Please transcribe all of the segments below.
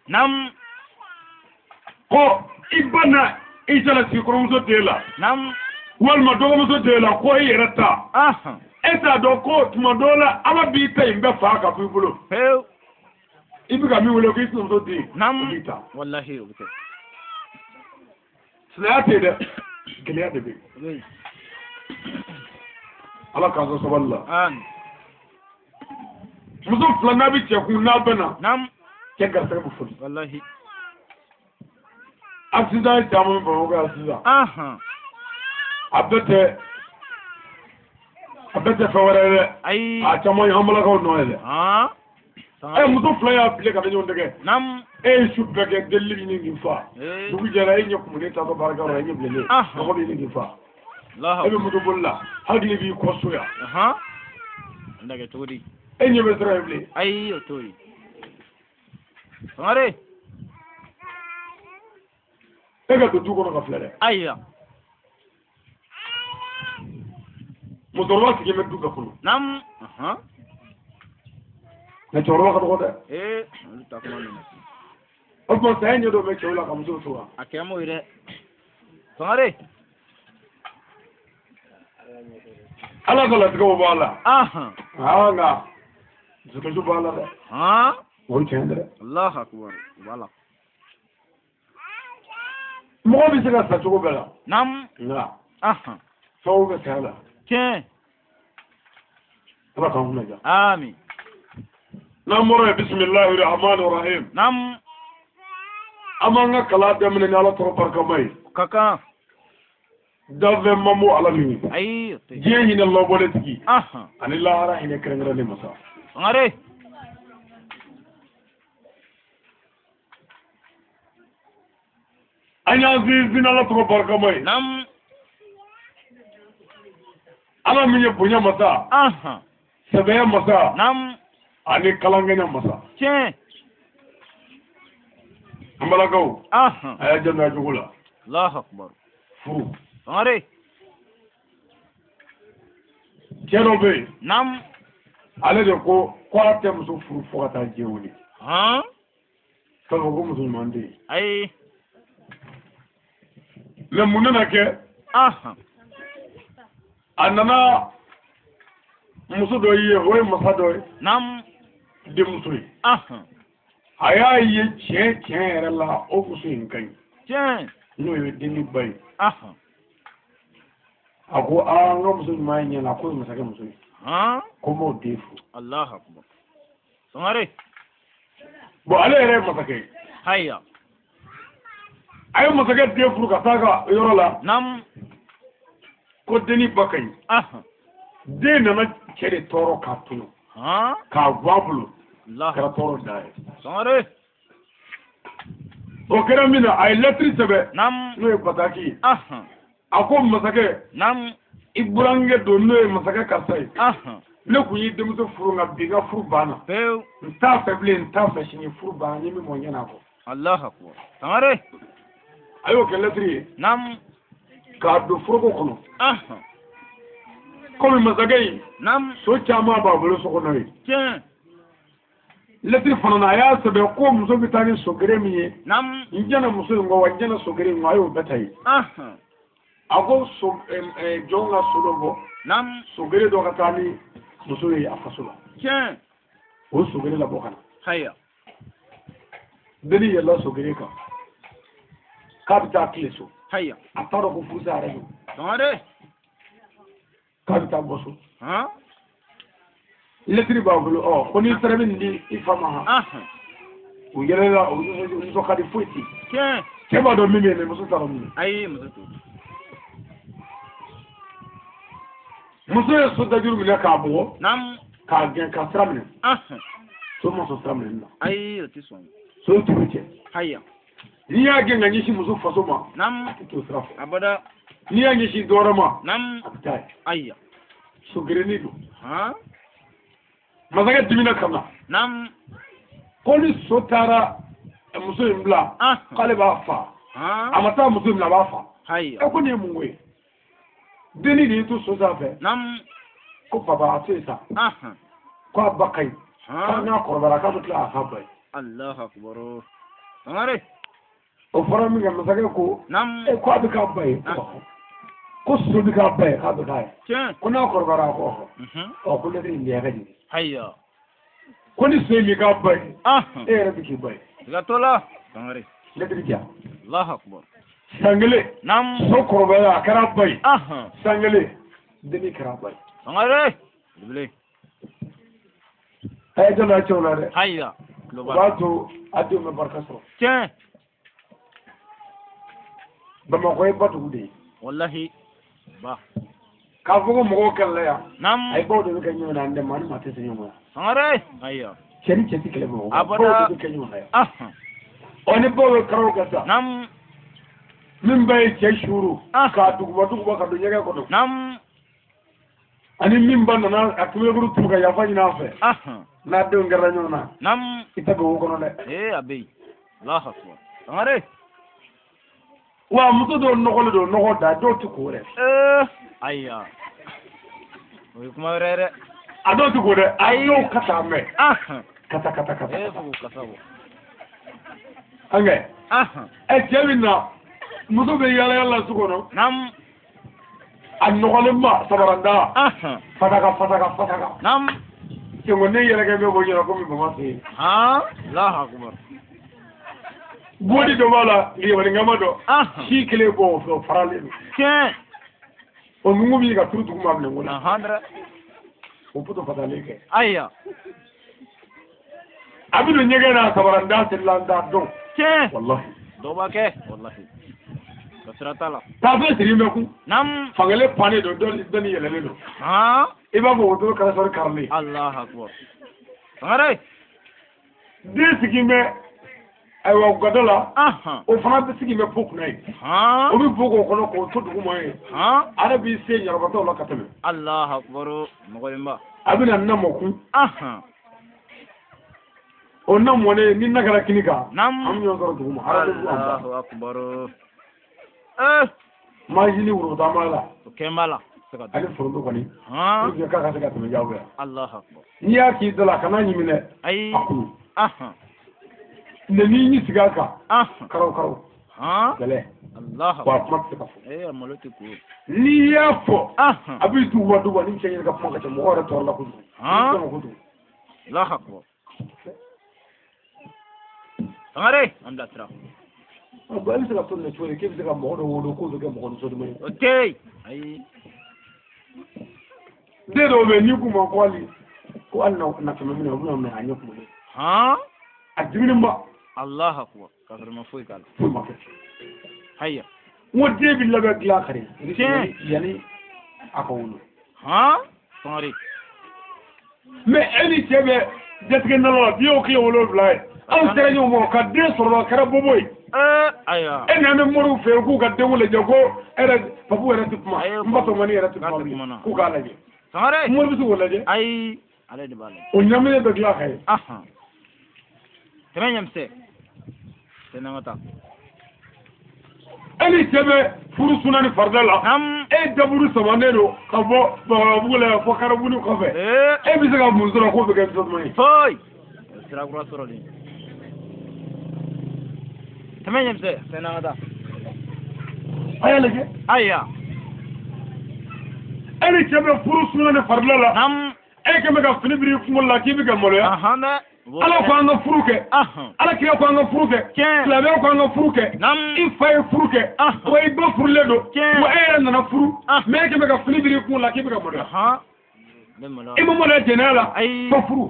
Naam. Ko i ba na i jalaki kɔrɔmuso den la. Naam. Walima dɔgɔmuso den la ko i yɛrɛ ta. E t'a dɔn ko tuma dɔw la Ala b'i ta in bɛɛ fa ka bɔ i bolo. Pewu. I bɛ ka min wele k'i sinamuso den. Naam. O b'i ta. Walahi o bɛ kɛ. Sinaya tɛ yen dɛ. Gɛlɛya de bɛ yen. Ala k'an sɔn sabali la. Amin. Muso fila n'a bɛ cɛ kun n'a bɛ na. Naam. Cɛ garisɛgɛ bɛ foni. Walahi. Accident ye caman bɛ Bamakɔ yan sisan. A bɛɛ tɛ fɛn wɛrɛ ye dɛ. Ayi. A caman ye an balakaw nɔ ye dɛ. Ɛ muso fila y'a bile ka ɲɔgɔn tɛgɛ. Naam. E ye su bɛɛ kɛ delili ɲini k'i fa. Dugu jɛra e ɲɛ kumunen taatɔ baarakɛyɔrɔ la e ɲɛ bilennen. Mɔgɔ bɛ ɲini k'i fa. E bɛ moto boli la hakili b'i kɔ so yan. An da kɛ cogo di? E ɲɛ bɛ sira ye bilen. Ayi o t'o ye. Sangare. E ka don du kɔnɔ ka filɛ dɛ. Ayiwa. Musokɔrɔba sigilen bɛ du bɛɛ kɔnɔ. Naam. Nka cɛkɔrɔba ka dɔgɔ dɛ. Ee olu ta kuma minɛ. O tuma saya ɲɛ dɔ bɛ cɛw la ka musow to wa. A kɛra m'o ye dɛ. Sangare. Ala ka latigɛw b'a la. Aa nka dusukasi b'a la dɛ. O ye tiɲɛ dɛ. Alahu akubar o b'a la. Mɔgɔ bɛ se ka sa cogo bɛɛ la. Naam. Nka. Sababu bɛ saya la. Tiɲɛ. Ala k'an kunna diya. Amin. N'an bɔra yen bisimilahi rahmani rahim. Naam. An b'an ka kalan daminɛ ni Ala tɔgɔ barikama ye. Ka kan. Danfɛn ma bɔ Ala min ye. Ayi o tɛ. Diɲɛ hinɛ labɔlen tigi. Ani lahara hinɛ kɛrɛnkɛrɛnnen masa. Sangare. An y'an sinsin Ala tɔgɔ barikama ye. Naam. Ala min ye bonya masa. Sɛbɛya masa. Naam. Ani kalankɛɲɛ masa. Tiɲɛ. An balakaw. A y'a janto a jogo la. Alahu akubar. Furu. Sangare. Cɛ dɔ bɛ yen. Naam. Ale de ko a tɛ muso furu fo ka taa diɲɛ wuli. K'a fɔ ko muso ɲuman tɛ yen. Ayi. Mais mun nana kɛ? A nana muso dɔ ye, o ye masa dɔ ye. Naam. Denmuso ye. A y'a ye tiɲɛ tiɲɛ yɛrɛ la o muso in ka ɲi. Tiɲɛ. N'o ye denni ba ye. A ko aa n ka muso ɲuman ye ɲɛna k'o ye masakɛ muso ye. Ko n b'o den furu. Alahu akubar. Sangare. Bon ale yɛrɛ ye masakɛ ye. Haya. A ye masakɛ den furu ka taa ka yɔrɔ la. Naam. Ko denni ba ka ɲi. Den nana cɛ de tɔɔrɔ k'a tunu. K'a bɔ a bolo. Kɛra tɔɔrɔ dan ye. Sangare. O kɛra min na a ye lɛtiri sɛbɛn. Naam. N'o ye bataki ye. A ko masakɛ. Naam. I burankɛ don n'o ye masakɛ karisa ye. Ne kun y'i denmuso furu nka bi n ka furu banna. Pewu. N t'a fɛ bilen n t'a fɛ sini furu banna n ye min mɔ n ɲɛna kɔ. Alahu akubar. Sangare. A y'o kɛ lɛtiri ye. Naam. K'a don foroko kɔnɔ. Komi masakɛ in. Naam. So caman b'a bolo so kɔnɔ yen. Tiɲɛ. Lɛtiri fana na a y'a sɛbɛn ko muso bɛ taa ni sogere min ye. Naam. N jɛna muso in kɔ wa n jɛna sogere in kɔ a y'o bɛɛ ta yen. A ko so jɔn ka so dɔ bɔ. Naam. Sogere dɔ ka taa ni muso ye a faso la. Tiɲɛ. O sogere labɔ ka na. Haya. Denni yɛlɛla sogere kan. K'a bɛ taa tile so. Haya. A t'a dɔn ko furusa yɛrɛ don. Sangare. K'a bɛ taa bɔ so. Lɛtiri b'a bolo ɔ ko n'i sera bɛ nin di i fa ma han. U yɛlɛla u nisɔn ka di foyi tɛ yen. Tiɲɛ. Cɛ b'a dɔn min bɛ yen mais muso t'a dɔn min bɛ yen. Ayi muso t'o dɔn. Muso ye so dajuru minɛ k'a bugɔ. Naam. K'a gɛn ka sira minɛ. So ma sɔn sira minɛli la. Ayi o tɛ sɔn. So turu cɛ. Haya. N'i y'a gɛn ka ɲɛsin muso faso ma. Naam. A tɛ t'o sira fɛ. Abada. N'i y'a ɲɛsin dɔ wɛrɛ ma. Naam. A bɛ taa yen. Ayiwa. Sogerenin don. Masakɛ dimina ka na. Naam. Ko ni so taara muso in bila. K'ale b'a fa. A ma taa muso in bila a b'a fa. Ayiwa. E ko nin ye mun ko ye? Denni de y'i to so sanfɛ. Naam. Ko baba a to yen sa. Ko a ba ka ɲi. K'a n'a kɔrɔbayara k'a bɛ tila k'a k'a ba ye. Alahu akubar. Sangare. O fɔra min kɛ masakɛ ko. Naam. E ko a bɛ k'a ba ye. Ko so bɛ k'a ba ye k'a bɛ k'a ye. Tiɲɛ. Ko n'a kɔrɔbayara a ko. Ɔ ko lɛtiri in di a ka jigin. Haya. Ko ni so in bɛ k'a ba ye. E yɛrɛ bɛ k'i ba ye. Siga t'o la. Sangare. Lɛtiri di yan. Allahu akbar. San kelen. Naam. So kɔrɔbayara a kɛra ba ye. San kelen. Denni kɛra ba ye. Sangare. Belebele. A ye jɔn n'a cɛw la dɛ. Haya. O b'a to a denw bɛ barika sɔrɔ. Tiɲɛ. Bamakɔ ye ba dugu de ye. Walahi. Ba. K'a fɔ ko mɔgɔw kɛlɛla yan. Naam. Ayi baw de bɛ kɛ ɲɔgɔn na an tɛ maa ni maa tɛ se ɲɔgɔn ma. Sangare. Ayiwa. Cɛ ni cɛ tɛ kɛlɛ Bamakɔ. Abada. Baw de bɛ kɛ ɲɔgɔn na yan. Ɔ ni baw bɛ karaw kɛ sa. Naam. Min ba ye cɛ suuru. K'a duguba duguba ka don ɲɛgɛn kɔnɔ. Naam. Ani min ba nana a kunbɛkuru turu ka yafa ɲini a fɛ. N'a denw kɛra ɲɔgɔn na. Naam. I tɛ bɛn o kɔnɔ dɛ. Ee a bɛ yen. Allahu akbar. Sangare. Wa muso dɔw nɔgɔlen don nɔgɔ da dɔw tɛ ko yɛrɛ. Ayiwa. O ye kuma wɛrɛ ye dɛ. A dɔw tɛ ko dɛ. A dɔw kasa mɛn. Kasa kasa kasa. Ee fo k'o kasa bɔ. An kɛ. Ɛ cɛ bɛ na muso bɛ yaala yaala su kɔnɔ. Naam. A nɔgɔlen ba sabaranda. Fataka fataka fataka. Naam. Cɛnko ne yɛrɛkɛ bɛ bɔ ɲɛna komi mama fɛ yen. Allahu akbar. Bɔdi dɔ b'a la yɛlɛmalikama dɔ. Si kelen bɔ o fɛ o faralen don. Tiɲɛ. O nugu b'i ka turu duguma minɛ ko la. Dɛ. O poto fatalen kɛ. Ayiwa. A bɛ don ɲɛgɛn na sabaranda selila n t'a dɔn. Tiɲɛ. Walahi. Dɔw b'a kɛ. Walahi. Ka sira t'a la. Taafe siri bɛ kun. Naam. Fankelen pannen don dɔ ni yɛlɛlen don. I b'a fɔ wotoro karasɔrɔ karilen. Allahu akbar. Sangare. Den sigi bɛ ayiwa gado la. O fana bɛ sigi bɛ po kunna ye. O bɛ po k'o kɔnɔ k'o to duguma ye. A yɛrɛ b'i se ɲarabatɔw la ka tɛmɛ. Allahu akbar. Mɔgɔlenba. A bɛna na mɔ kun. O na mɔnen ni na kɛra kini kan. Naam. An bɛ ɲɔgɔn sɔrɔ duguma. Allahu akbar. Majini worotan b'a la. O kɛn b'a la. Ani foronto kɔni. Pour que k'a ka se ka tɛmɛ diyagoya. Allahu akbar. N'i y'a k'i da la kana ɲimi dɛ. Ayi. A kunu. Mɛ n'i y'i sigi a kan. Karaw karaw. Gɛlɛ. Allahu akbar. Wa a kuma tɛ se ka fɔ. Ee a malo tɛ ko. N'i y'a fɔ. A b'i duguba duguba ni cɛ yɛrɛ ka kuma ka ca mɔgɔ yɛrɛ tɔɔrɔ la kojugu. I kojugu. Allahu akbar. Sangare. An bilasira. E bɛ se ka to nin cogo di k'e bɛ se ka mɔgɔ dɔ wolo k'o bɛ kɛ mɔgɔ nisɔndiya ye. O tɛ yen. Ayi. Den dɔw bɛ yen n'i k'u ma ko hali ko hali na kɛmɛ minɛ u bɛna minɛ a ɲɛ kunkolo. A diminen ba. Allahu akbar. K'a sɔrɔ i ma foyi k'a la. Foyi ma kɛ. Haya. N ko den bɛ labɛn dilan kari. Tiɲɛ. Yanni a ka wolo. Sangare. Mɛ e ni cɛ bɛ jatigɛ nala la bi y'o tile 7 ye. Anw sera ɲɔgɔn ma ka den sɔrɔ a kɛra bobo ye. Ayiwa. E n'an bɛ moriw fɛ yen k'u ka denko lajɛ ko e yɛrɛ papu yɛrɛ tɛ kuma n ba tɔmɔni yɛrɛ tɛ kuma bilen k'u k'a lajɛ. Sangare. Mori bɛ se k'o lajɛ. Ayi ale de b'a lajɛ. O ɲaminen bɛ dilan ka ye. Tɛmɛ ɲɛmisɛn. Tɛnɛ ka taa. E ni cɛ bɛ furu suna ni farida la. E daburu samanen don ka bɔ Bamanabugu la yan fɔ Karabuni kɔfɛ. E bɛ se ka mun sɔrɔ k'o bɛ kɛ nisɔndiya ye. Foyi. Sira kura sɔrɔlen. Tɛmɛ ɲɛmisɛn. Tɛnɛ ka taa. A y'a lajɛ. Ayiwa. E ni cɛ bɛ furu suna ni farida la. E kɛn bɛ ka fini biri i kunkolo la k'i bɛ ka maloya. Ala ko an ka furu kɛ. Ala kira ko an ka furu kɛ. Silamɛw ko an ka furu kɛ. I fa ye furu kɛ. Wa i ba furulen don. Wa e yɛrɛ nana furu. Mɛ e kɛn bɛ ka fini biri i kunkolo la k'i bɛ ka maloya. I ma maloya jɛnɛya la. Fo furu.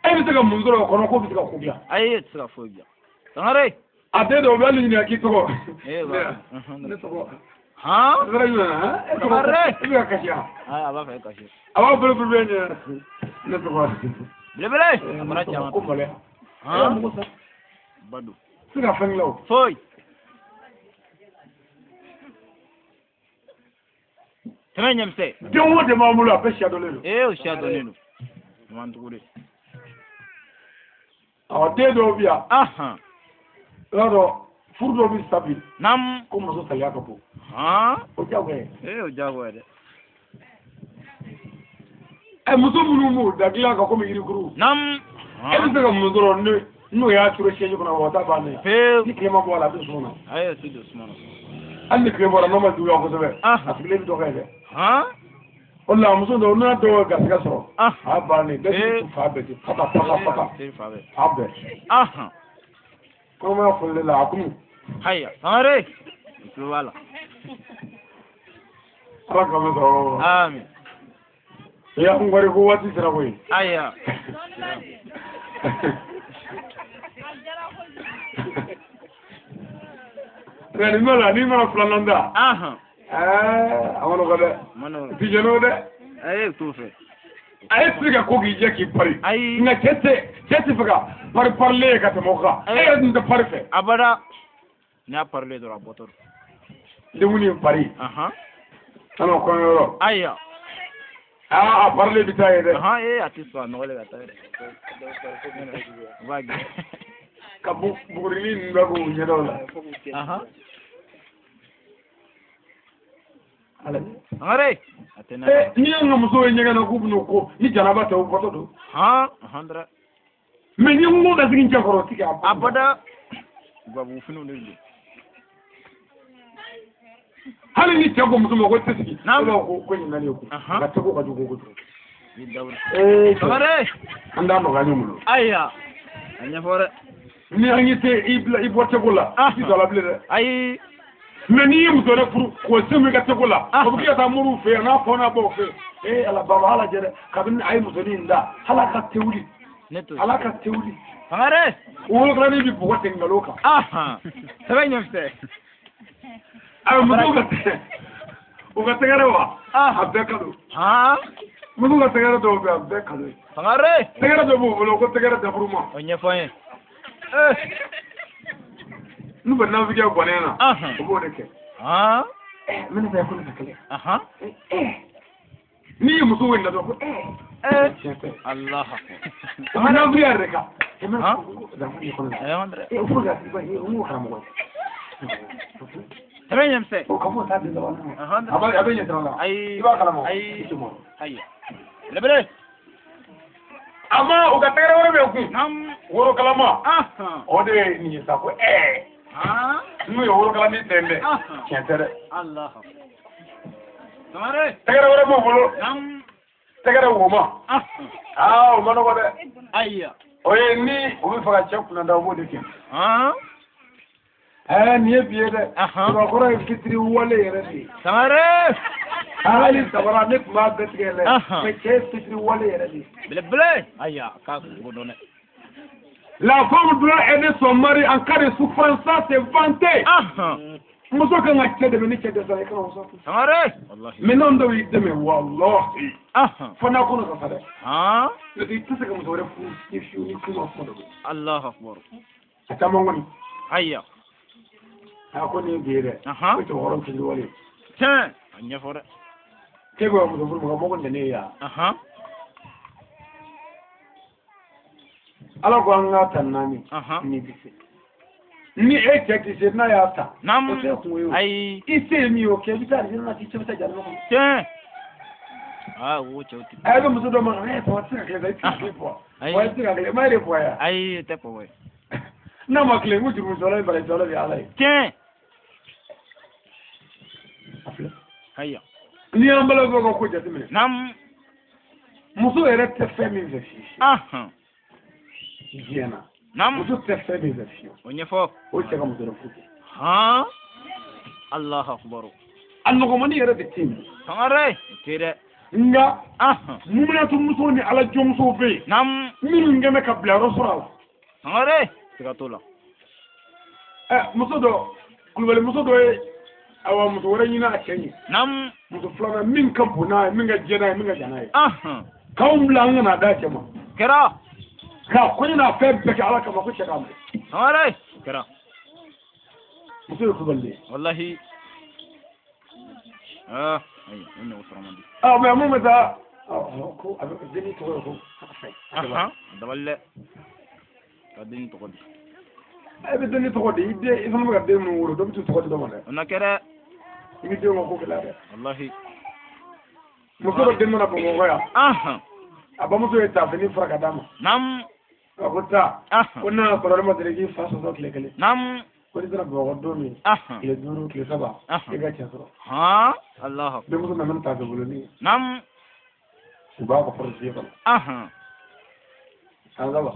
E bɛ se ka mun sɔrɔ o kɔnɔ k'o bɛ se ka ko dilan. Ayi e tɛ se ka foyi dilan. Sangare. A den dɔw bɛ hali ɲininka k'i tɔgɔ. Ne tɔgɔ. E tɔgɔ e bɛ ka kasi wa. A b'a fɛ kasi. A b'a bolo bolo ɲɛ. Ne tɔgɔ. Belebele. A bɔra caman. Ko maloya. Mɔgɔ sa. Bado. Se ka fɛn dilan o. Foyi. Tɛmɛ ɲɛmisɛn. Den o den b'an bolo a bɛɛ siya dɔnnen don. Ee o siya dɔnnen don. O man tugu de. Ɔ den dɔw bɛ yan. I b'a dɔn furu dɔw bɛ sa bi. Naam. Ko muso saliya ka bon. O diyagoya ye. Ee o diyagoya dɛ. Ɛ muso minnu b'o da dilan kan komi yirikuru. Naam. E bɛ se ka mun sɔrɔ ne N'o y'a turu siège kɔnɔ o t'a bannen Pewu. Ni tile ma bɔ a la a bɛ suma na. Ayi, a tɛ don suma na. Hali ni tile bɔra n'o ma juguya kosɛbɛ, a sigilen bɛ dɔ kɛ dɛ. O de la muso dɔw n'a dɔw ye garisɛgɛ sɔrɔ, a y'a bannen bɛɛ b'i fa bɛɛ ten pata pata pata fa bɛɛ. Kɔnɔmaya folilen la a kun. Haya, Sangare. I tulo b'a la. Ala k'an bɛ sɔrɔ. Amin. I y'a kun kɔri ko waati sera koyi. Aya. Nka nin b'a la n'i mana filanan ta. A ma nɔgɔ dɛ. Ti jɛn n'o dɛ. Ayi, t'o fɛ. A ye tɛ se ka ko k'i jɛ k'i pari. Ayi. Nka cɛ tɛ fɛ ka pari parilen ye ka tɛmɛ o kan. E yɛrɛ dun tɛ pari fɛ. Abada. N'i y'a parilen dɔrɔn a bɔtɔ don. Denkundi ye pari. Ka na kɔɲɔyɔrɔ. Ayiwa. Aa a parilen bɛ taa yen dɛ. Ee a tɛ sɔn a nɔgɔlen ka taa yen dɛ. U b'a gɛn. Ka bugurini ninnu bɛɛ k'u ɲɛdaw la. Sangare. A tɛ na. N'i y'an ka musow ye ɲɛgɛn na k'u bɛn'u ko ni janaba tɛ u bɔtɔ don. Mais ni n ko ka sigi n cɛ kɔrɔ o ti kɛ. Abada. Gabufiniw de don. Hali ni cɛ ko muso ma ko tɛ sigi. O b'a fɔ ko ɲininkali ye ko. A ka tɛgɛ ka jugu kojugu. Sangare. An t'a nɔgɔya ɲɔgɔn bolo. Ayiwa. A ɲɛfɔ dɛ. Ni an y'i se i bila i bɔ tɛgɛ la. I tɛ don a la bilen dɛ. Ayi. Mais n'i ye muso wɛrɛ furu k'o sɛmɛ i ka tɛgɛ la. O bɛ kɛ ka taa moriw fɛ yen n'a fa n'a baw fɛ yen. Ee ala baba ala jɛ dɛ kabini a ye musonin in da hali a ka te wuli. Ala ka te wuli. Sangare. Wolokalanin bɛ bɔgɔ ten nkalon kan. Sɛbɛn ɲɛfɛ. Ayi musow ka u ka tɛgɛrɛ wa. A bɛɛ ka don. Musow ka tɛgɛrɛ dɔw bɛ yen a bɛɛ ka don. Sangare. Tɛgɛrɛ dɔw b'u bolo ko tɛgɛrɛ daburuma. O ɲɛfɔ an ye. N'u bɛ nafigiya gɔnɛ na. O b'o de kɛ. N bɛna taa ko ne ka kɛlɛ. N'i ye muso wele dɔrɔn ko tiɲɛ tɛ. Alahu O bɛ nafigiya yɛrɛ kan. O fo ka n ko karamɔgɔ ye. Sɛbɛn ɲɛmisɛn. O ka fɔ t'a den laban na. A bɛ ɲɛ sira la. Ayi. I b'a kalama. Ayi. Ayi. Lebere. A ma u ka tɛgɛrɛ wɛrɛ bɛ kun. Worokalama. O de ye nin ye sa ko N'u ye worokalama tɛn dɛ. Tiɲɛ tɛ dɛ. Sangare. Tɛgɛrɛ wɛrɛ b'u bolo. Tɛgɛrɛ woma. Aa o ma nɔgɔ dɛ. Ayiwa. O ye ni u bɛ fɛ ka cɛ kunna da u b'o de kɛ. Nin ye bi ye dɛ. Sabakɔrɔ ye fitiri wale yɛrɛ de ye. Sangare. Hali sabara ne tun b'a bɛɛ tigɛ dɛ. Mais cɛ ye fitiri wale yɛrɛ de ye. Belebele. Ayiwa k'a ko dɔn dɛ. La femme doit aider son mari en cas de souffrance, ça c'est vanté. Muso kan ka cɛ dɛmɛ ni cɛ dɛsɛra i kana o sɔrɔ. Sangare. Mais n'anw dɔw y'i dɛmɛ walahi. Fo n'a kɔnɔ ka fa dɛ. N'o tɛ i tɛ se ka muso wɛrɛ furu fiyewu ni furu ma kuma dɔ. Alahu akbar. A caman kɔni. Ayiwa. A ko nin ye bi ye dɛ. Ko cɛkɔrɔba fitiri wale. Tiɲɛ. A ɲɛfɔ dɛ. K'e bɛ ka muso furu mɔgɔ mɔgɔ nɛnɛ ye yan. Ala ko an k'a ta naani. Ni bɛ se. Ni e cɛ k'i se n'a y'a ta. O tɛ kun ye o. Ayi. I se ye min ye o kɛ i bɛ taa alijinɛ na k'i cɛ bɛ taa jahanama kɔnɔ. Tiɲɛ. Aa o cɛw tɛ. A bɛ muso dɔ ma ɛ tɛ se ka kile i tɛ se ka kile bɔ. Wa i tɛ se ka kile i ma e de bɔ yan. Ayi o tɛ bɔ ye. N'a ma kile n ko jurumusɔrɔ ye barajisɔrɔ de ye ala ye. Tiɲɛ. A filɛ. Ayiwa. N'i y'an balimakɛw ka ko jateminɛ. Naamu. Muso yɛrɛ tɛ fɛn min fɛ fiyewu. Diɲɛ na. Muso tɛ fɛn min fɛ fiyewu. O ɲɛfɔ. O cɛ ka muso dɔ furu kɛ. Alahu akbar. A nɔgɔmani yɛrɛ de tɛ yen. Sangare. O tɛ dɛ. Nka. Muminatu musow ni ala jɔnmusow bɛ yen. Minnu kɛn bɛ ka bila yɔrɔ sɔrɔ a la. Sangare. Siga t'o la. Muso dɔ kulubali muso dɔ ye awa muso wɛrɛ ɲini a cɛ ɲɛ. Muso filanan min ka bon n'a ye min ka jɛ n'a ye min ka jan n'a ye. K'anw bila an ka n'a d'a cɛ ma. Kɛra. K'a kɔɲɔ n'a fɛn bɛɛ kɛ ala kama ko cɛ k'a minɛ. Sangare. Kɛra. Muso ye kulubali de ye. Walahi. Ayi o ɲɔgɔn sɔrɔ man di. Mais mun bɛ taa ko a bɛ denni tɔgɔ ye ko fɛn. Dabali dɛ. Ka denni tɔgɔ di. E bɛ denni tɔgɔ di i den i fana bɛ ka den minnu wolo dɔ bɛ t'u tɔgɔ di dɔ ma dɛ. O na kɛ dɛ. I bɛ denw ka ko gɛlɛya dɛ. Walahi. Muso dɔ den nana Bamakɔ yan. A bamuso ye taafeni fara ka d'a ma. Naamu. A ko taa ko n'a y'a sɔrɔ ne ma deli k'i fa sɔsɔ tile kelen. Naam. Ko n'i sera Bamakɔ don min. Tile 5 tile 3. I ka cɛ sɔrɔ. Allahu akbar. Denmuso nana ni taafe bolonin ye. Naam. U b'a ka forosiye kɔnɔ. San 3.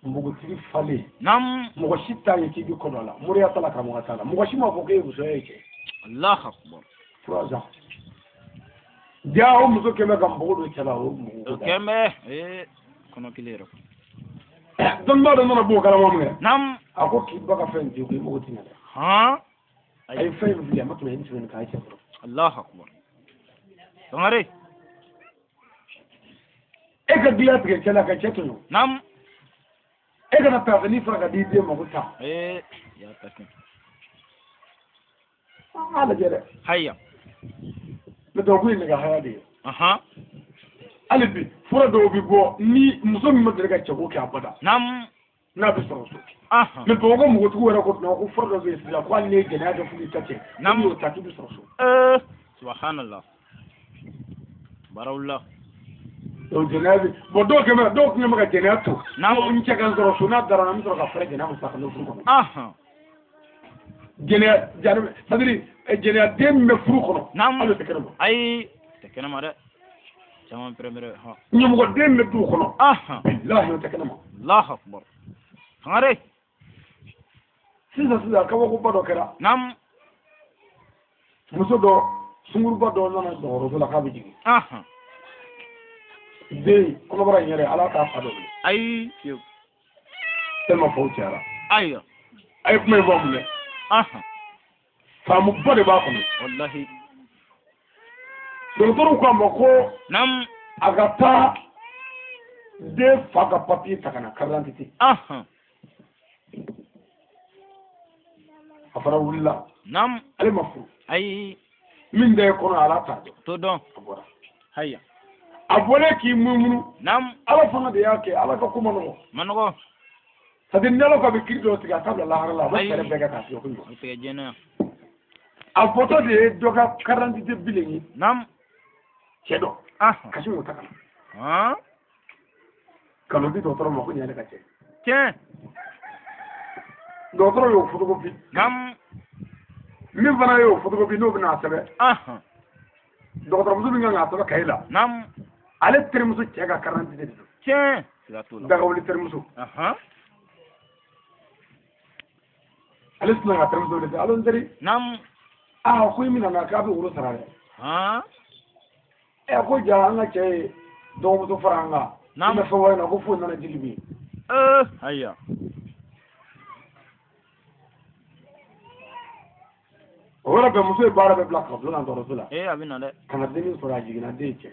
Npogotigi falen. Naam. Mɔgɔ si t'a ye k'i bɛ ko dɔ la. Moriya t'a la, karamɔgɔ t'a la. Mɔgɔ si m'a fɔ k'e ye musoya ye cɛ. Allahu akbar. 3 ans. Ja o muso kɛmɛ ka npogo don cɛ la o npogo. O kɛmɛ. Kɔnɔ kelen yɛrɛ. Dɔnnibaa dɔ nana b'o kalama mun kɛ. Naam. A ko k'i ba ka fɛn di ko i mago tɛ ɲɛ dɛ. A ye fɛn in fili a ma tɛmɛ ni sɛbɛnni kan a ye cɛ sɔrɔ. Allahu akbar. Sangare. E ka dilan tigɛ cɛ la ka cɛ tɔɲɔ. Naam. E kana taafeni fara ka di den ma ko taa. Ya ta kɛ. An k'a lajɛ dɛ. Haya. N'o tɛ o kun ye nɛgɛ haya de ye. Hali bi fura dɔw bɛ bɔ ni muso min ma deli ka cɛko kɛ abada. Naam. N'a bɛ sɔrɔ so. Mais Bamakɔ npogotigiw yɛrɛ ko ko fura dɔ bɛ yen sisan ko hali n'i ye jɛnɛya kɛ fo k'i ta cɛ. Naam. N'i y'o ta k'i bɛ sɔrɔ so. Subhanallah. Barawula. Donc jɛnɛya bɛ bon dɔw kɛmɛ dɔw tun bɛ ka jɛnɛya to. Naam. N cɛ ka n sɔrɔ so n'a dara n bɛ sɔrɔ ka fɛrɛ jɛnɛya ma sa ka n'o furu kɔnɔ. Jɛnɛya c'est à dire jɛnɛya den min bɛ furu kɔnɔ. Naam. Hali o tɛ kɛnɛ ma. Ayi tɛ kɛnɛ ma dɛ. Caman pɛrɛn-pɛrɛn. Ɲɛmɔgɔ den bɛ du kɔnɔ. Bilahi o tɛ kɛnɛ ma. Allahu akbar. Sangare. Sisan sisan kabakoba dɔ kɛra. Naam. Muso dɔ sunguruba dɔ nana dɔgɔtɔrɔso la k'a bɛ jigin. Den kɔnɔbara in yɛrɛ ala k'a fa dɔ bilen. Ayi. Fiyewu. Tellement faw cayara. Ayiwa. A ye kuma in fɔ mun dɛ. Faamuba de b'a kɔnɔ. Walahi. Dɔgɔtɔrɔw k'a ma ko. Naam. A ka taa den fa ka papiye ta ka na carte d'identité. A fana wulila. Naam. Ale ma furu. Ayi. Min da ye kɔnɔ ala t'a dɔn. To dɔn. A bɔra. Haya. A bɔlen k'i munumunu. Naam. Ala fana de y'a kɛ ala ka ko ma nɔgɔ. Ma nɔgɔ. C'est à dire ni ala ko a bɛ kiiri dɔ tigɛ a t'a bila lahara la a bɛ fɛɛrɛ bɛɛ kɛ k'a tigɛ ko ɲuman. O tigɛ jɛnɛ. A bɔtɔ de ye dɔ ka carte d'identité bilen ye. Naam. Cɛ dɔ. Ka sin k'o ta ka na. Ka n'o di dɔgɔtɔrɔ ma ko nin y'ale ka cɛ. Tiɲɛ. Dɔgɔtɔrɔ y'o photocopie. Naam. Min fana y'o photocopie n'o bɛna a sɛbɛn. Dɔgɔtɔrɔmuso min kan k'a sɛbɛn kaye la. Naam. Ale terimuso cɛ ka carte d'identité de don. Tiɲɛ. Siga t'o la. Dagawuli terimuso. Ale sina ka terimuso wele alo n teri. Naam. Aa ko i bɛna na k'a bɛ woro sara dɛ. Ko ja an ka cɛ ye dɔgɔmuso fara an kan. Naam. I bɛ fɛn wɛrɛ na ko fo nana jeli bi. Ayiwa. O yɔrɔ bɛɛ muso ye baara bɛɛ bila ka bulon na dɔgɔtɔrɔso la. A bɛ na dɛ. Ka na dennin sɔrɔ a jiginna den ye cɛ.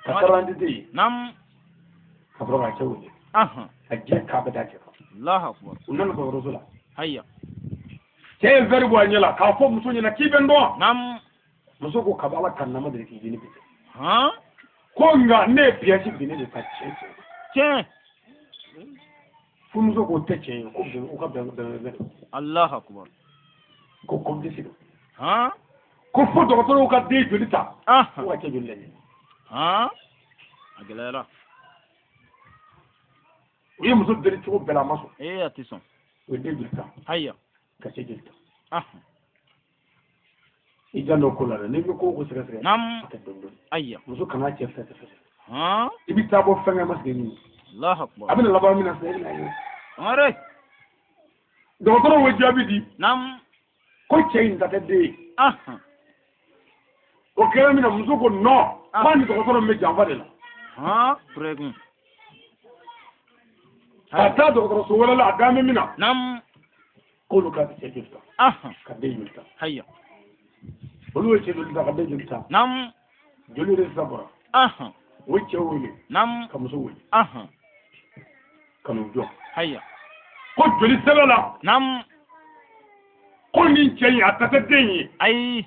Ka carte d'identité ye. Naam. Ka sɔrɔ k'a cɛ wele. A jɛ k'a bɛ da cɛ kan. Allahu akbar. U nana dɔgɔtɔrɔso la. Haya. Cɛ ye verre bɔ a ɲɛ la k'a fɔ muso ɲɛna k'i bɛ n dɔn. Naam. Muso ko kabi ala ka na ma deli k'i jeni bi. Ko nka ne ye pièce binnen de ta cɛ cɛ. Tiɲɛ. Furumuso k'o tɛ tiɲɛ ye ko u ka bɛn bɛn. Allahu akbar. Ko complice don. Ko fo dɔgɔtɔrɔw ka den joli ta. Ko ka cɛ joli lajɛ. A gɛlɛyara. U ye muso deli cogo bɛɛ la a ma sɔn. A tɛ sɔn. U ye den joli ta. Haya. Ka cɛ joli ta. I janto ko la dɛ n'i bɛ ko o ko sɛgɛsɛgɛ. Naam. A kɛ dɔɔni dɔɔni. Ayiwa. Muso kana cɛ fɛsɛ fɛsɛ. I bɛ taa bɔ fɛn kɛ ma sigi min. Allahu akbar. A bɛna laban min na sisan e bɛna ye. Sangare. Dɔgɔtɔrɔw ye jaabi di. Naam. Ko cɛ in ta tɛ den ye. O kɛra min na muso ko non. K'a ni dɔgɔtɔrɔ min bɛ janfa de la. Pɛrɛkun. Ka taa dɔgɔtɔrɔso wɛrɛ la a dan bɛ min na. Naam. K'olu ka cɛ joli ta. Ka den joli ta. Haya. Olu ye cɛ joli ta ka den joli ta. Naam. Joli de sisan bɔra. O ye cɛ wele. Naam. Ka muso wele. Ka n'u jɔ. Haya. Ko joli sɛbɛn la. Naam. Ko nin cɛ in a ta tɛ den ye. Ayi.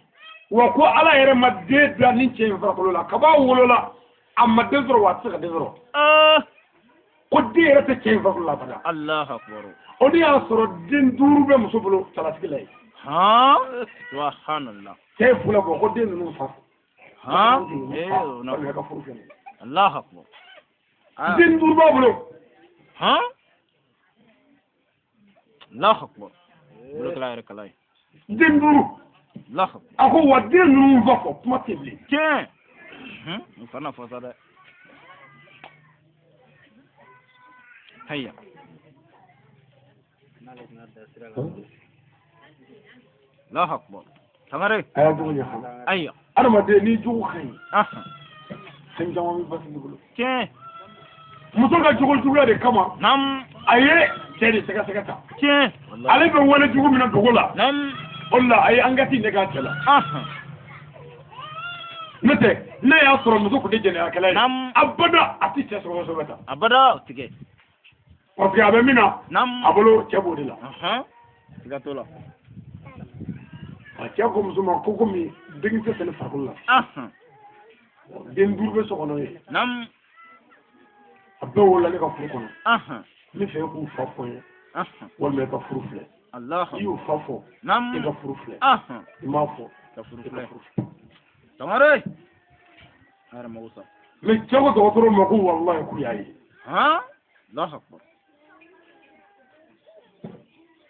Wa ko ala yɛrɛ ma den bila nin cɛ in farikolo la kab'a wolola a ma den sɔrɔ wa a tɛ se ka den sɔrɔ. Ko den yɛrɛ tɛ cɛ in farikolo la abada. Allahu akbar. O de y'a sɔrɔ den 5 bɛ muso bolo salasigi la yen. Subhanallah. Cɛ ye fula bɔ ko den ninnu fa. O na ka furu fɛnɛ. Allahu akbar. Den duuru b'a bolo. Han? Allahu akbar. Bolo kala yɛrɛ kala ye. Den duuru. Allahu akbar. A ko wa den ninnu b'a fɔ kuma tɛ bilen. Tiɲɛ. N kana fɔ sa dɛ. Haya. Allahu akbar. Sangare. A y'a jogo ɲɛfɔ. Ayiwa. Adamaden n'i jogo ka ɲi. Fɛn caman bɛ basigi i bolo. Tiɲɛ. Muso ka jogo juguya de kama. Naam. A ye cɛ de sɛgɛsɛgɛ ta. Tiɲɛ. Ale bɛ wale jugu min na dogo la. Naam. O de la a ye angati ne k'a cɛ la. N'o tɛ ne y'a sɔrɔ muso tun tɛ jɛnɛyakɛla ye. Naam. Abada a ti cɛ sɔgɔsɔgɔ ta. Abada o tigɛ. Parce que a bɛ min na. Naam. A bolo cɛ b'o de la. Siga t'o la. A cɛ ko muso ma ko komi denkisɛ tɛ ne farikolo la. Den duuru bɛ so kɔnɔ ye. Naam. A bɛɛ wolola ne ka furu kɔnɔ. N bɛ fɛ e k'u fa fɔ n ye. Walima e ka furu filɛ. I y'u fa fɔ. E ka furu filɛ. I m'a fɔ. Ka furu E ka filɛ. furu filɛ. Sangare. A yɛrɛ mago sa. Mais cɛ ko dɔgɔtɔrɔw ma ko walahi k'u y'a ye. Han? Allahu akbar.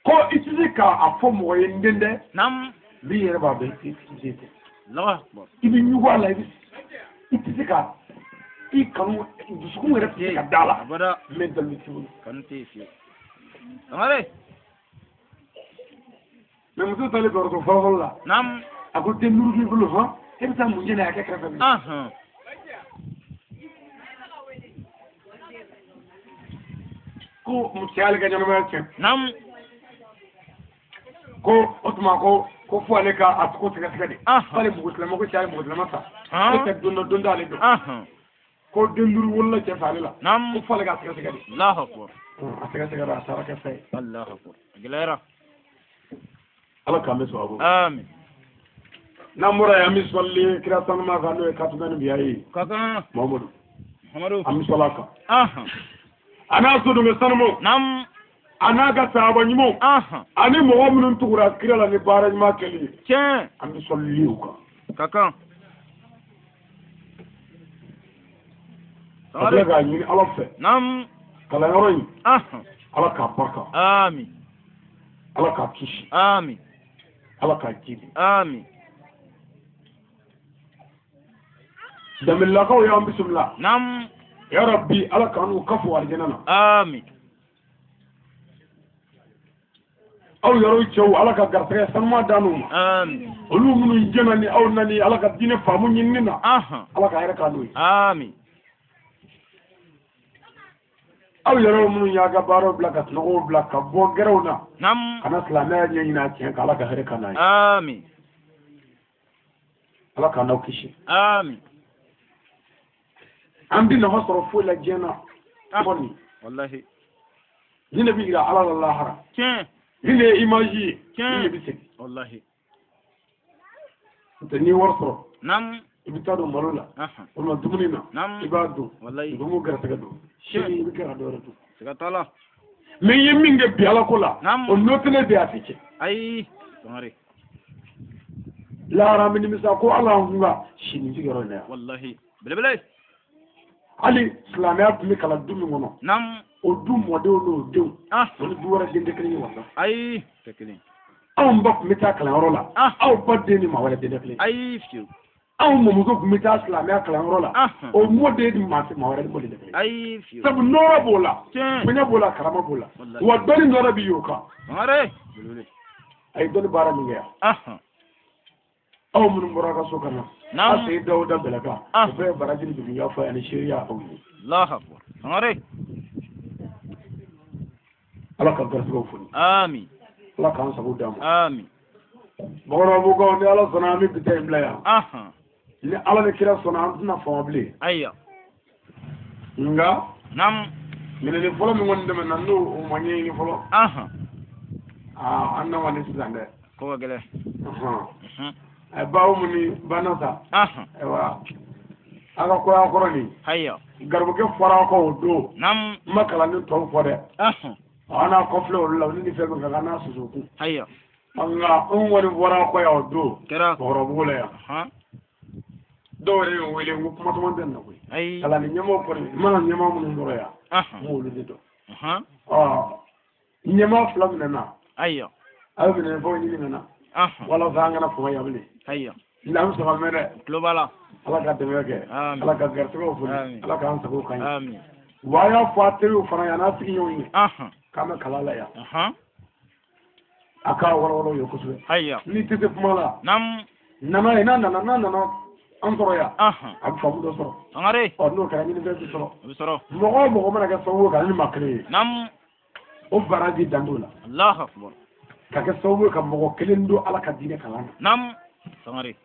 Ko i tɛ se k'a fɔ mɔgɔ ye n den dɛ. Naam. Min yɛrɛ b'a dɔn i tɛ se tɛ. Allahu akbar. I bɛ ɲugu a la i tɛ se ka i kanu dusukun yɛrɛ tɛ se ka da la. Abada. Mais dalilu t'i bolo. Kanu tɛ yen fiyewu. Sangare. Mais muso taalen dɔgɔtɔrɔso fɔlɔ-fɔlɔ la. Naam. A ko den duuru b'i bolo hɔn e bɛ taa mun jɛnɛya kɛ kɛrɛfɛ bilen. Ko cɛ y'ale ka ɲɛnamaya tiɲɛ. Naam. Ko o tuma ko fo ale ka a ko sɛgɛsɛgɛ de. K'ale npogotigilama ko cɛ ye npogotigilama ta. E tɛ don dɔ don t'ale dɔn. Ko den duuru wolola cɛ fɛ ale la. Naam. Ko fo ale ka sɛgɛsɛgɛ de. Allahu akbar. A sɛgɛsɛgɛra a taara kɛ fɛn ye. Allahu akbar. A gɛlɛyara. Ala k'an bɛ sɔn a bolo. Amin. N'an bɔra yen an bɛ sɔli kira sanuma kan n'o ye katumani biya ye. Ka kan. Mamadu. Mamadu. An bɛ sɔli a kan. A n'a sodonkɛ sanumaw. Naam. A n'a ka sahaba ɲumanw. Ani mɔgɔ minnu tugura kira la ni baara ɲuman kɛli ye. Tiɲɛ. An bɛ sɔli u kan. Ka kan. Ka tila k'a ɲini Ala fɛ. Naam. Kalanyɔrɔ in. Ala k'a barika. Amin. Ala k'a kisi. Amin. Ala k'a jidi. Amin. Danbelelakaw y'an bisimila. Naam. Ya Rabbi Ala k'an n'u kafo alijana na. Amin. Aw yɛrɛw cɛw Ala ka garisɛgɛ sanuma d'an n'u ma. Amin. Olu minnu jɛna ni aw nani Ala ka diinɛ faamu ɲinini na. Ala ka hɛrɛ k'an n'u ye. Amin. Aw yɛrɛw minnu y'a ka baaraw bila ka sunɔgɔw bila ka bɔ gɛrɛw na. Naam. Ka na silamɛya ɲɛɲini a tiɲɛ kan Ala ka hɛrɛ k'an n'a ye. Amin. Ala k'an n'aw kisi. Amin. An bɛ nafa sɔrɔ foyi la diɲɛ na. Kɔni. Walahi. Ni ne bɛ yira Ala la lahara. Tiɲɛ. Ni ne ye image ye. Tiɲɛ. Ni ne bɛ segin. Walahi. N'o tɛ n'i ye wari sɔrɔ. Naam. I bɛ taa don malo la. Walima dumuni na. Naam. I b'a dun. Walahi. Dugu gɛrɛsɛgɛ don. Sini i bɛ kɛ ka dɔ wɛrɛ dun. Siga t'a la. Mais i ye min kɛ bi Ala ko la. Naam. O notelen bɛ a tɛ tiɲɛ. Ayi. Sangare. Lahara an bɛ nimisa ko Ala an kun ka sini sigiyɔrɔ in na yan. Walahi. Belebele. Hali silamɛya tun bɛ kalan du min kɔnɔ. Naam. O du mɔdenw n'o denw. O ni du wɛrɛ den tɛ kelen ye walahi. Ayi. Tɛ kelen. Anw ba tun bɛ taa kalanyɔrɔ la. Aw ba den ni maa wɛrɛ den tɛ kelen ye. Ayi fiyewu. Anw mɔmuso tun bɛ taa silamɛya kalanyɔrɔ la. O mɔden ni maa wɛrɛ mɔden tɛ kelen ye. Ayi fiyewu. Sabu nɔrɔ b'o la. Tiɲɛ. Bonya b'o la karama b'o la. Wa dɔnni nɔrɔ b'i y'o kan. Sangare. Belebele. A ye dɔnni baara min kɛ yan. Aw minnu bɔra ka so ka na. Naam. A sen da o da bɛlɛ kan. O bɛɛ ye baraji ni duguya fɔ ani seereya aw ye. Allahu akbar. Sangare. Ala ka garisɛgɛw foni. Amin. Ala k'an sago d'an ma. Amin. Mɔgɔkɔrɔbabugukaw ni Ala sɔnna an bɛ bi ta in bila yan. Ni Ala ni kira sɔnna an tɛna fama bilen. Ayiwa. Nka. Naam. Minɛni fɔlɔ min kɔni tɛmɛna n'o o ma ɲɛɲini fɔlɔ. Aa an na ni sisan dɛ. Ko ka gɛlɛn. Bawo mun ni banna sa. Ayiwa. A ka kɔya kɔrɔ nin. Ayiwa. Garibukɛ fɔra a kɔ o don. Naam. N ma kalanden tɔw fɔ dɛ. An n'a kɔfilɛ olu la olu ni fɛn min ka kan n'a soso kun. Ayiwa. Nka n kɔni bɔra a kɔ yan o don. Kɛra. Mɔgɔkɔrɔbabugu la yan. Dɔw yɛrɛ ye n wele n ko kuma caman tɛ nin na koyi. Kalanden ɲɛmɔgɔ kɔni i mana ɲɛmaa minnu sɔrɔ yan n b'olu de dɔn. Ɲɛmaa fila minɛna. Ayiwa. A bɛ minɛ fo ɲini ka na. Walasa an kana fanga yan bilen. Ayiwa. N'an sɔrɔ mɛn dɛ. Tulo b'a la. Ala ka dɛmɛ kɛ. Ala ka garisigɛw foni. Ala k'an sago ka ɲɛ. Wa a y'a fɔ a teriw fana ye a n'a sigiɲɔgɔnw ye. K'an bɛ kalan la yan. A k'a walawala u ye kosɛbɛ. Ayiwa. N'i tɛ se kuma la. Naamu. Nana ye n'a nana an sɔrɔ yan. A bɛ faamu dɔ sɔrɔ. Sangare. Ɔ n'o kɛra ɲinifɛn bɛ sɔrɔ. A bɛ sɔrɔ. Mɔgɔ o mɔgɔ mana kɛ sababu ye ka na ni maa kelen ye. Naamu. O baraji dan t'o la. Alahu akubar. Ka kɛ sababu ye ka mɔgɔ kelen don Ala ka diinɛ kalan na. Naamu. Sangare.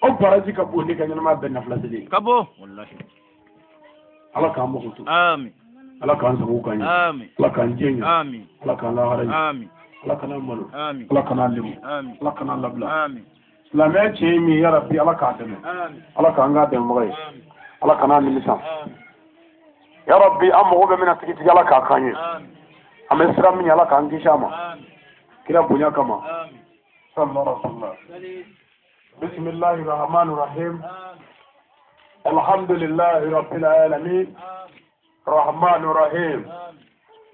O baraji ka bon ne ka ɲɛnamaya bɛɛ nafila seli ye. Ka bon. Walahi. Ala k'an mako to. Amin. Ala k'an sago ka ɲɛ. Amin. Ala k'an jɛ ɲɛ. Amin. Ala k'an lahara ɲɛ. Amin. Ala kana malo. Amin. Ala kana lebu. Amin. Ala kana labila. Amin. Silamɛya tiɲɛ ye min ye yarabi Ala k'a dɛmɛ. Amin. Ala k'an k'a dɛmɛbaga ye. Amin. Ala kana nimisa. Amin. Yarabi an mago bɛ min na tigitigi Ala k'a k'an ye. Amin. An bɛ siran min ɲɛ Ala k'an kisi a ma. Amin. Kira bonya kama. Amin. Sallallahu alaihi wa sallam. Bismillahir Rahmanir Rahim. Alhamdulillahi Rabbil Alamin. Rahmanir Rahim.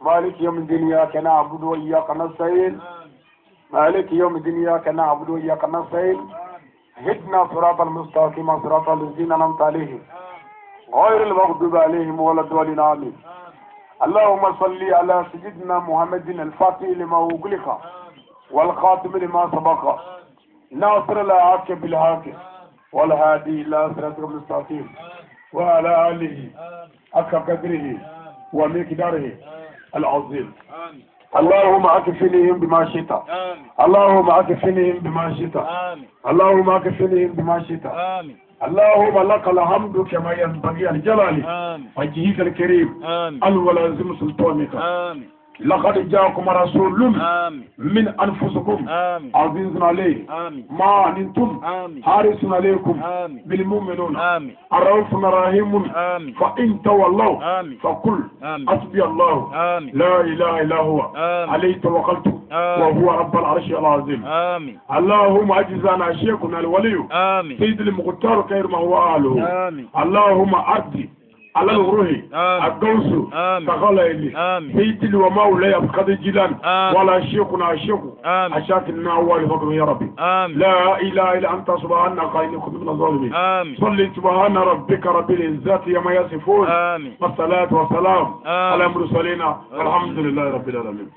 مالك يوم الدين إياك نعبد وإياك نستعين مالك يوم الدين إياك نعبد وإياك نستعين اهدنا صراط المستقيم صراط الذين أنعمت عليهم غير المغضوب عليهم ولا الضالين آمين اللهم صل على سيدنا محمد الفاتح لما أغلق والخاتم لما سبق ناصر الحق بالحق والهادي إلى صراطك المستقيم وعلى آله حق قدره ومقداره العظيم. اللهم اكفنيهم بما شئت. اللهم اكفنيهم بما شئت. اللهم اكفنيهم بما شئت. اللهم لك الحمد كما ينبغي لجلال وجهك الكريم الولازم سلطانك. لقد جاءكم رسول من أنفسكم عزيز عليه ما عنتم حارس عليكم بالمؤمنون الرؤوف الرحيم فإن تولوا فقل حسبي الله لا إله إلا هو عليه توكلت وهو رب العرش العظيم. اللهم أجزنا شيخنا الولي سيد المختار خير ما هو أهله. اللهم أرضي على الروح القوس تغلى سيدي ومولاي أبقى جيلان ولا شيخنا شيخ أشاكلنا أول فقر يا ربي. لا إله إلا أنت سبحانك إني كنت من الظالمين. صلي سبحان ربك رب العزة عما يصفون والصلاة والسلام على المرسلين والحمد لله رب العالمين.